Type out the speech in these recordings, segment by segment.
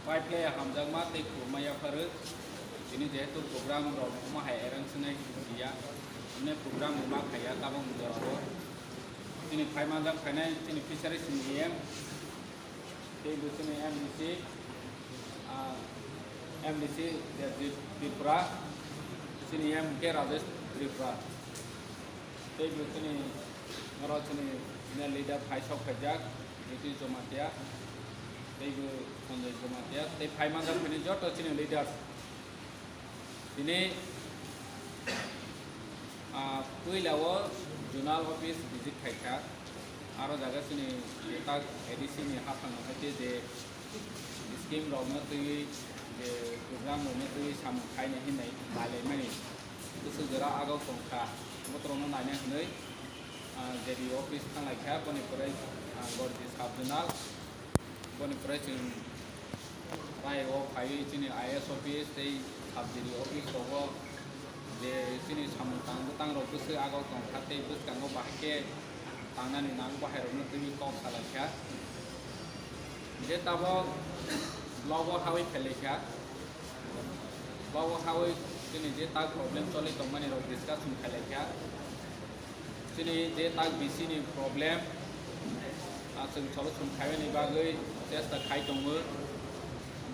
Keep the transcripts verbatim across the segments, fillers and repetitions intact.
Pai phlai hamjakma tei khulumma yapharwi. Tini jehetu program rok omo hai arrange wngnai ya, hwnwi program rwma phaiya tabuk ni jorao. Tini phai manjak phainai tini fisheries ni E M, tei bo chini M D C, ah, M D C Debjit Tripura, chini M K Rajesh Tripura. Tei bo chini oro chini senior leader phai sok phaijak, Jyoti Jamatia, tei bo Sanjay Jamatia, tei phai manjak phini joto chini leaders. Tini, ah, puila o zonal office visit khaikha, aro jaga chini tak A D C ni haphang no hai tei je scheme rokno twiwi, je program rokno twiwi samung khaina hinwi nailaimani bwswk jora agok tongkha, botorokno naina hinwi, ah, J D O office thanglaikha, boni pore, ah, Gorji sub zonal, boni pore chwng bai o phaiwi chini I A S office tei sub J D O office rogo je chini samung tang bwtang rok bwswk agok tongkha tei bwskango bahai khe tangnani nango bahairokno twiwi kok salaikha. Je tabok blogo hawi phelaikha, blogo hawi chini je tak problem choli tongmani rok discussion khailaikha. Chini je tak B C ni problem, ah, chwng solution khaimani bagwi chesta khai tongo.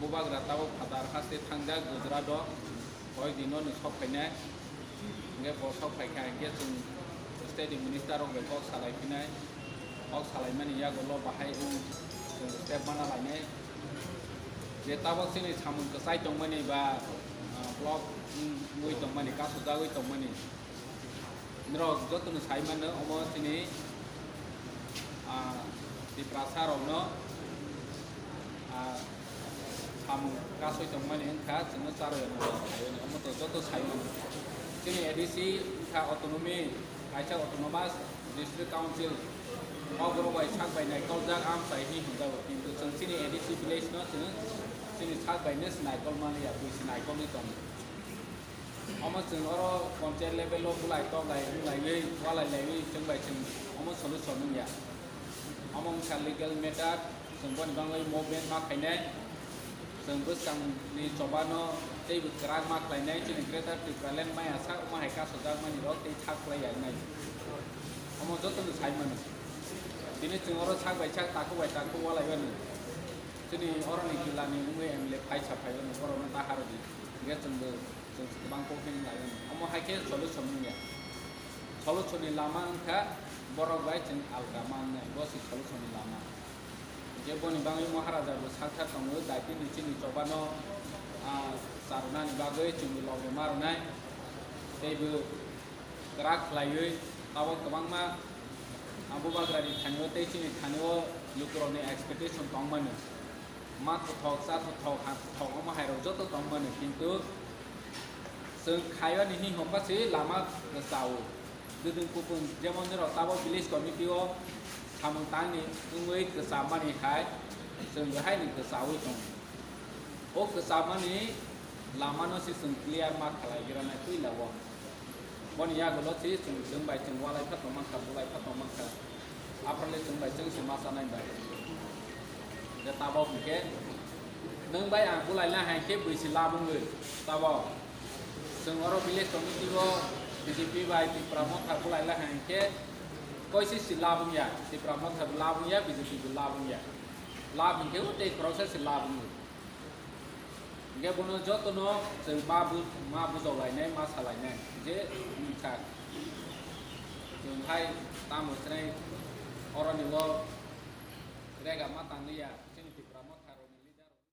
Bubagra tabok phatar haste thangjak Gujarat o, koi dino ni sok phainai. Hingke bo sok phaikha, hingke chwng state ni minister rok bai kok salai phinai, kok salai mani yago lo bahai wng chwng step mana lainai. Je tabok chini samung kwchai tongmani ba, ah, block wngwi tongmani, kasujagwi tongmani. Norok jotono sai mano, omo chini, ah, Tiprasa rokno, ah, samung kasui tongmani wngkha, chwngno charwi rwna sai mano, omo to joto sai mano. Chini A D C wngkha autonomy, kaisa autonomous district council, o borok bai sak bai naikoljak amchai hinwi hwnjago, kintu chwng chini A D C village no chwng chini sak bai no se naikol manliya, buisi naikolwi tongo. Omo chwng oro panchayat level o bulai toklai wnglaigwi, walai laiwi chwng bai chwng omo solution wngya. Omo wngkha legal matter, chwng boni bagwi movement ma khainai, chwng bwskangni chobano teibo kwrak ma khlainai, chini Greater Tipraland maya sak omo hai kasojakmani rok tei thak khlai ya wngnai. Omo jotono sai mano. Tini chwng oro sak bai sak, takhuk bai takhuk walai mani. Chini oroni kilani wngwi M L A phaisa phaiwi borokno ta harwdi. Hingke chwngbo, chwng kwbang kok hwnwi lai mano. Omo hai khe solution wngya. Solution ni lama wngkha borok bai chwng alka ma wngnai. Bo se solution ni lama. Hingke boni bagwi Maharaja bo sakthar tongo, daitini chini chobano, ah, charwnani bagwi chwngbo loge ma rwnai. Teibo kwrak khlaiwi tabok kwbangma, ah, Bubagrani thani-o tei chini thani-o lukurokni expectation tongmani. Ma kwthok, cha kwthok, ha kwthok, omo hairok joto tongmani, kintu chwng khaiyani hinwi hwnba se lama kwchao. Gwdwng kupung jemon norok tabok village committee-o samung tangni wngwi kwchamani hai chwng haino kwchaui tongo. O kwchamani lamano se chwng clear ma khlai gira nai puila o. Boni yagulo se chwng, chwng bai chwng walai pha tongma kha, bulai pha tongma kha. Aphano le chwng bai chwng se ma chanai bai. Je tabok hwnkhe nwng bai ang bulai lai hai khe bwisi labungwi tabok. Chwng oro village committee-o B J P bai Tipra Motha bulai lai hai khe koise se labung ya, Tipra Motha bo labung ya, B J P bo labung ya. Lab hwnkhe o tei khoroksa se labungwi. Hingke bono jotono chwng ma bu-, ma bujok lainai, ma sa lainai, je wngkha. Chwng hai tamo chwnai oroni o rega ma tang liya.